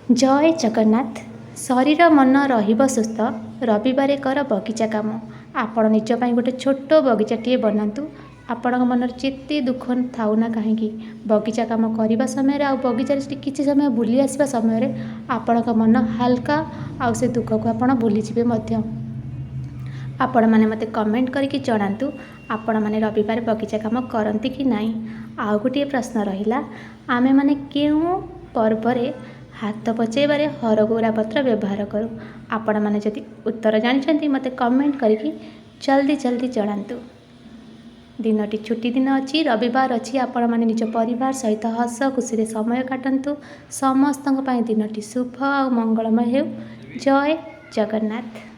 ଜୟ ଜଗନ୍ନାଥ। ଶରୀର ମନ ରହିବ ସୁସ୍ଥ, ରବିବାରେ କର ବଗିଚା କାମ। ଆପଣ ନିଜ ପାଇଁ ଗୋଟେ ଛୋଟ ବଗିଚାଟିଏ ବନାନ୍ତୁ। ଆପଣଙ୍କ ମନରେ ଯେତେ ଦୁଃଖ ଥାଉ ନା କାହିଁକି, ବଗିଚା କାମ କରିବା ସମୟରେ ଆଉ ବଗିଚାରେ ସେଠି କିଛି ସମୟ ବୁଲି ଆସିବା ସମୟରେ ଆପଣଙ୍କ ମନ ହାଲକା ଆଉ ସେ ଦୁଃଖକୁ ଆପଣ ଭୁଲିଯିବେ ମଧ୍ୟ। ଆପଣମାନେ ମୋତେ କମେଣ୍ଟ କରିକି ଜଣାନ୍ତୁ, ଆପଣମାନେ ରବିବାର ବଗିଚା କାମ କରନ୍ତି କି ନାହିଁ? ଆଉ ଗୋଟିଏ ପ୍ରଶ୍ନ ରହିଲା, ଆମେମାନେ କେଉଁ ପର୍ବରେ ହାତ ପଚେଇବାରେ ହରଗୌରା ପତ୍ର ବ୍ୟବହାର କରୁ? ଆପଣମାନେ ଯଦି ଉତ୍ତର ଜାଣିଛନ୍ତି, ମୋତେ କମେଣ୍ଟ କରିକି ଜଲ୍ଦି ଜଲ୍ଦି ଜଣାନ୍ତୁ। ଦିନଟି ଛୁଟି ଦିନ ଅଛି, ରବିବାର ଅଛି, ଆପଣମାନେ ନିଜ ପରିବାର ସହିତ ହସ ଖୁସିରେ ସମୟ କାଟନ୍ତୁ। ସମସ୍ତଙ୍କ ପାଇଁ ଦିନଟି ଶୁଭ ଆଉ ମଙ୍ଗଳମୟ ହେଉ। ଜୟ ଜଗନ୍ନାଥ।